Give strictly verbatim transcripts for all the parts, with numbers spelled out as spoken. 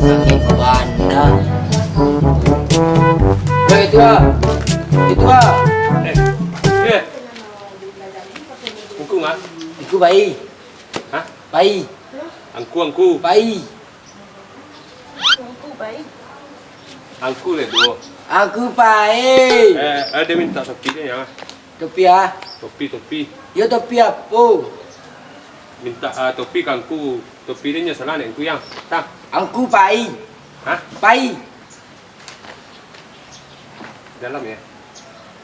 Sakik bana. Weh, Tua. Eh, Tua. Eh, eh. Angku, ah? Angku pai. Hah? Pai. Angku, angku. Pai. Angku le duo. Angku pai. Eh, eh, dia minta topi dia, ya. Topi, ah? Topi, topi. Yo, topi apo? Minta, ah, topi ka angku. Topi dia nyo salah, nak angku yang. Tah. Angku pai. Hah? Pai. Dalam, ya?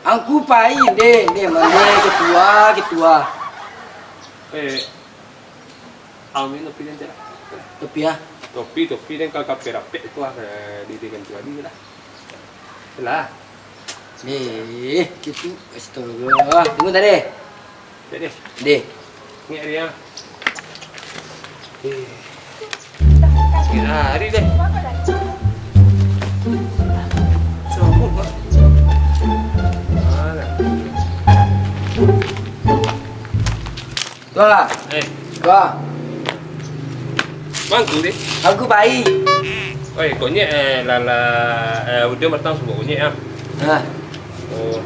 Angku pai, deh, deh, mande ketua, ketua. Eh, Amin, topi den cak. Topi, ah? Topi, topi den ka, ka rapek tu, ah, di, di ganti baju lah. Lah. Deh, gitu. Astaga. Tunggu tadi. Deh. Deh. Ni hari, ah. Eh. Ni hari deh. Sanggup, ah. Alah. Tua. Eh. Tua. Mangku deh. Mangku pai. Oi, konyek, eh, lah, lah, eh, udah matang subuah konyek, ah. Hah. Oh.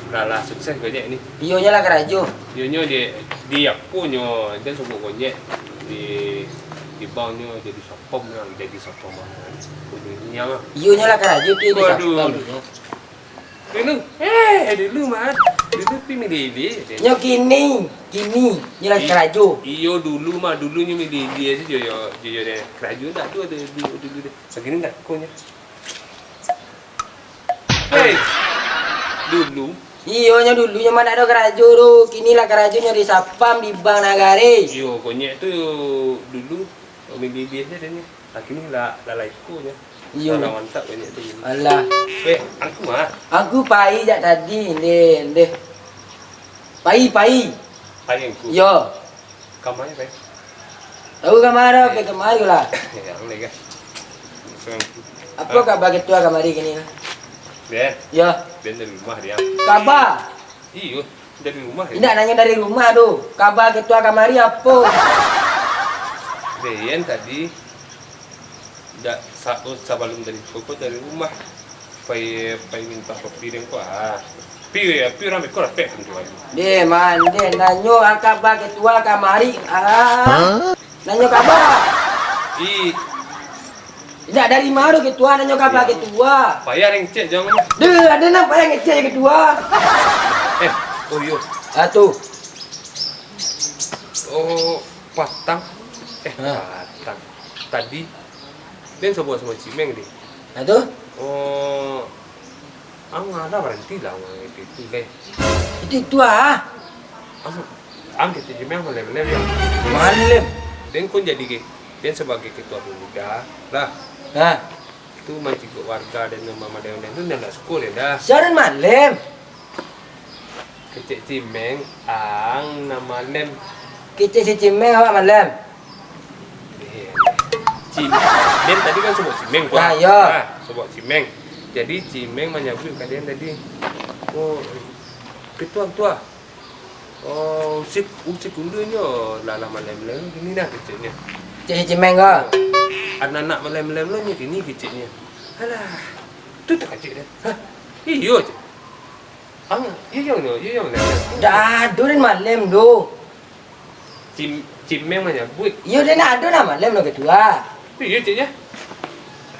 Lah, lah sukses konyek ni. Iyo nyo lah karajo. Iyo nyo di, di apo nyo, den subuah konyek di, di bank nyo jadi satpam nyo, jadi satpam bank. Udah ni, ah. Iyo nyo lah karajo, pi di satpam nyo. Dulu, eh, dulu mah, dulu pi milih-milih. Nyo kini, kini, nyo lah karajo. Iyo, dulu mah, dulu nyo milih-milih aja jo, jo, jo, jo deh. Karajo ndak tu ado dulu, dulu deh. Sakini ndak ko nyo. Hei, dulu. Iyo, nyo dulu, nyo mah ndak ado karajo tu. Kini lah karajo nyo di satpam, di bank nagari. Iyo, konyek tu dulu milih-milih aja deh nyo. Sakini lah, lah, lah iko nyo. Iyo. Salah mantap banyak tu. Alah. Weh, angku ah. Angku pai jak tadi, ndeh, ndeh. Pai, pai. Pai angku. Yo. Kamarnyo pai? Tahu kamari, pai kamari lah. Ya, boleh kan. Apo kaba ketua kamari kini lah? Dia? Yo. Dia dari rumah dia. Kaba? Iyo. Dari rumah, ya? Indak nanyo dari rumah tu. Kaba ketua kamari apo? Den tadi, dak sa-, oh, sabalum tadi ko dari rumah. Pai, pai minta kopi den ko, ah. Pi, ya, pi urang beko rapek pintu tadi. Deh, man, deh, nanyo kaba ketua kamari, ah. Hah? Nanyo kaba. Ih. Indak dari ma tu ketua nanyo kaba ketua. Payah den cek, jangan. Deh, ado nan payah ngecek ketua. Eh, oh iyo. Ah, tu. Oh, patang. Eh, patang. Tadi, den sabuik samo Cimeng, deh. Ah, tu? Oh, Ang alah baranti lah, ang itu, itu deh. Itu, itu ah. Ang, ang kecek Cimeng malem-malem ya. Malem. Den kon jadi ke, den sabagai ketua pemuda lah. Hah? Tu mancigok warga den mamalem-malem tu, den ndak suko den dah. Sia nan malem? Kecek Cimeng, ang nan malem. Kecek si Cimeng awak malem? Eh, Cim-, den tadi kan sabuik Cimeng, Tuan. Ah, iyo. Ah, sabuik Cimeng. Jadi, Cimeng manyabuik ka den tadi, "Oh, ketua, ketua. Oh, si, si Kundunyo lah, lah malem-malem kini dah," keceknyo. Kecek si Cimeng ko? "Anak-anak malem-malem lo nyo kini," keceknyo. Alah, tu takajik den. "Hah? Iyo," cek. Ang, iyo, iyo, iyo, iyo, iyo. Ndak ado den malem tu. Cim-, Cimeng manyabuik. Iyo, den ndak ado nan malem lo ketua. Iyo, ceknyo.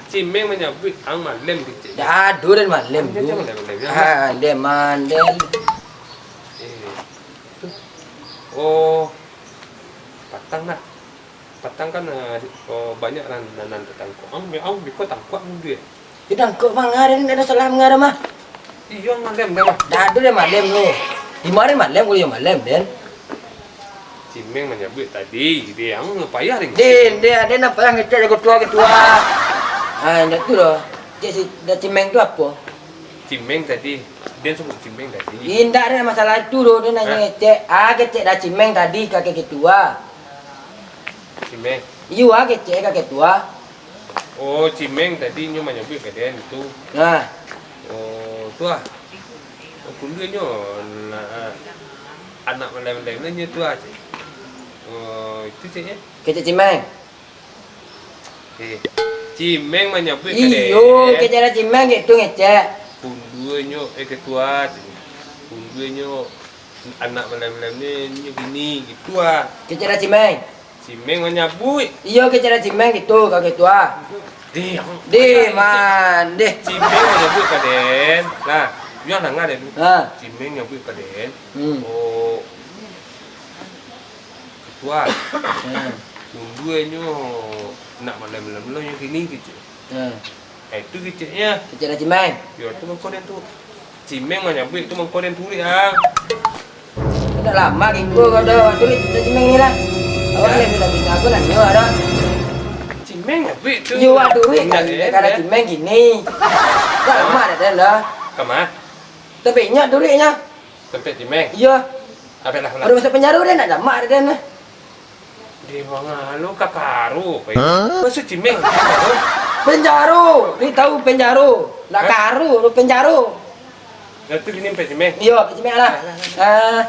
Cimeng manyabuik, ang malem, ceknyo. Ndak ado den malem tu. Ang jan malem-malem, ya. Ah, den malem. Eh, tu. Oh, patang nak. Patang kan, eh, oh, banyak nan, nan, nan tatangkok. Ang, ang beko tangkok ang duit. Yo tangkok manga, den ndak ado salah manga mah. Iyo, malem den mah. Ndak ado den malem tu. Di ma den malem, kalau yo malem, den? Cimeng manyabuik tadi, den, ang payah den. Den, den, den nan payah ngecek jago tua, ketua. Ah, ndak tu doh. Cek si, dah Cimeng tu apo? Cimeng tadi, den sabuik Cimeng tadi. Indak, den masalah tu doh, den nanyo ngecek. Ah, kecek dah Cimeng tadi, kakek ketua. Cimeng. Iyo, ah, kecek ka ketua. Oh, Cimeng tadi nyo manyabuik ka den tu. Nah. Oh, tu ah. Oh, Kundunyo, nah, anak malem-malem nyo tu ah, cek. Oh, itu ceknyo. Kecek Cimeng. Eh, Cimeng manyabuik ka den. Iyo, kecek Cimeng gitu ngecek. Kunduanyo, eh, ketua, kunduanyo anak malam-malam ni, nyo gini, gitu ah. Kecek Cimeng. Cimeng manyabuik. Iyo, kecek Cimeng gitu, ka ketua. Deh, ang- Deh, man, deh. Cimeng manyabuik ka den. Nah, yo danga deh dulu. Ha. Cimeng nyabuik ka den. Hmm. Oh, Ketua, Hmm. kunduanyo nak malam-malam lo nyo kini kecek. Hmm. Eh, itu keceknyo. Kecek lah Cimeng. Yo, tu mangko den tu. Cimeng manyabuik tu mangko den turuik ah. Udah lama gitu kau dah turuik cerita Cimeng ni lah. Awak Ya. ni bila bina aku lah nyo ada. Cimeng nyabuik tu. Yo, wak turuik Ingat kan, eh, dia kata eh. Cimeng gini. Udah lama dah den dah. Kama? Tapi ingat turuiknyo. Tampek Cimeng? Iyo. Abek lah, lah. Udah masuk penjara den, nak jamak dah den lah. Di manga lo ka karu, apa itu? Hah? Masuk Cimeng? Penjara, ni tahu penjara. Nak Hah? karu, tu penjara. Lah tu gini, Tampek Cimeng? Iyo, Tampek Cimeng lah. Lah, lah, lah. Ah.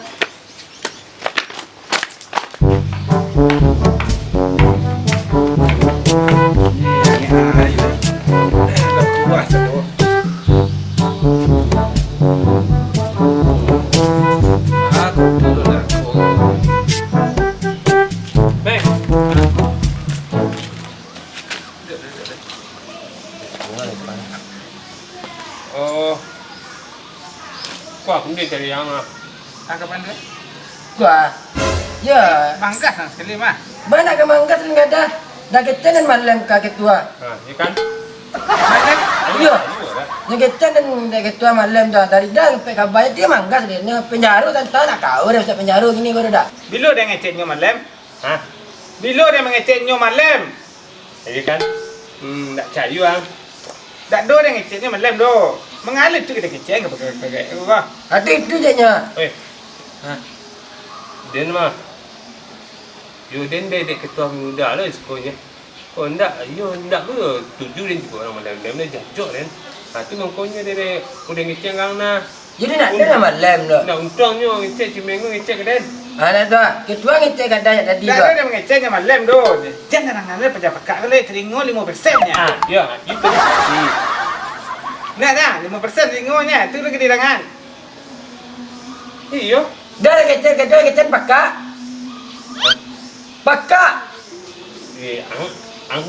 Oh. Wah, kemudian cari yang ah. Ah, kapan tu? Wah. Ya. Manggas lah sekali mah. Banyak ka manggas dan kada. Dah kecen dan malam ka ketua. Ha, ya kan? Malam? Iyo. Iyo, dah. Dah kecen dan dah ketua malam dah. Dari dah sampai kabarnya dia manggas dia. Nyo penjara tantang nak kau dah masuk penjara gini kau dah. Bilo dia ngeceknyo malam? Ha? Bilo dia mangeceknyo malam? Iyo kan? Hmm, ndak cayu ang. Ndak do den ngeceknyo malam do. Mangalah tu kito kecek ka pakai-pakai. Wah. Ati itu je nya. Eh. Ha. Den mah. Yo den dek, dek ketua muda lah sekonyo. Oh ndak, yo ndak ko tuju den juo urang malam-malam ni jajok den. Ha tu mangkonyo den, den udah ngecek ang nah. Jadi nak ado lah malam tu. Nah, untuangnyo ngecek Cimeng tu ngecek ka den. Ah, nah tu ah. Ketua ngecek ka den tadi tu. Dah, dah, dah mangecek nyo malam tu. Jan nan angah paja pakak tu lai, talingo limo persen nyo. Ah, yo, gitu. Hmm. Nah, nah, limo persen talingonyo. Tu lagi di tangan. Iyo. Dah lah kecek, kecek, kecek pakak. Pakak. Eh, ang, ang,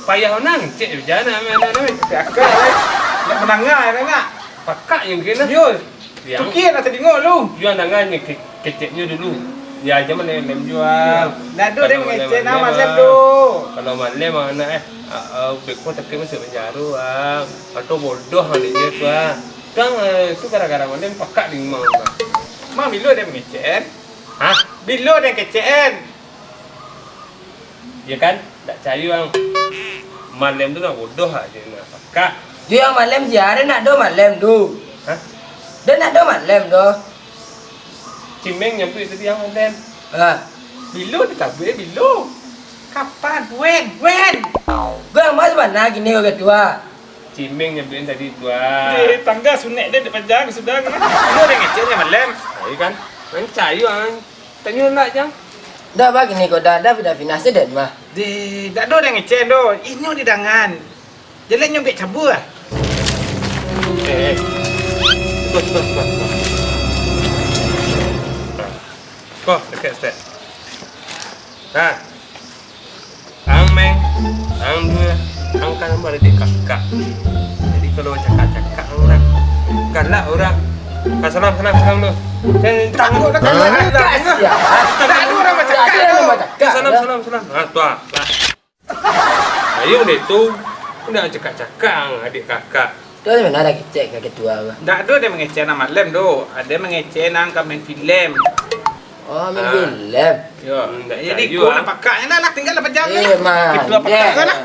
payah nan cek bejana, men, men, men. Cakap, eh. Nak mandanga, nak. Pakak yang kena. Yo. Yang tu kia nak tadingo lu. Yo, andangan ni ke-, keceknyo dulu. Ya, aja malam-malam jua. Ndak ado den mangecek nah malam tu. Kalau malam, anak, eh, ah, ah, beko takut masuk penjara, ah. Atau bodoh, ah, dia tu, ah. Kang, eh, tu gara-gara malam pakak di rumah, ah. Mang, bilo den mangecek? Hah? Bilo den kecek? Iyo kan? Ndak cayu ang. Malam tu nak bodoh aja nak pakak. Tu yang malam sia, den nak do malam tu. Hah? Den nak do malam tu. Cimeng nyabuik tadi yang malam. Ha. Bilo ditabuik, bilo? Kapan? When? When? Gua yang mas mana gini kau ketua? Cimeng nyabuik tadi tu ah. Eh, tangga sunek den dipanjang sudah kan? Bilo den ngeceknyo malam. Iyo kan? Main cayu ang. Tanyo nak, Jang? Dah, bah, gini ko, dah, dah, dah, finasi den mah. Di, dak do den ngecek do. Inyo di dangan. Jalan nyo bek cabua ah. Eh, eh. Tuh, tuh, tuh, tuh. Ko, dekat, dekat. Ha. Ang, Meng, ang dua, ang kan maradik kakak. Jadi, kalau bacakak-cakak, ang nak galak urang. Ah, salam, salam, salam dulu. Saya tangan. Takut, takut, takut. Tak ada orang bacakak tu. Salam, salam, salam. Ah, tu ah. Nah. Ayo, deh, tu. Nak cakak-cakak, ang, adik kakak. Tu bana dah kecek ka ketua tu. Ndak ado den mangecek nan malam tu. Ado mangecek nan ka main filem. Oh, main filem. Yo. Hmm, ndak cayu, ah. Jadi, ko lah pakaknyo lah, tinggal lah pajam lah. Eh, man. Ketua pakak kan lah.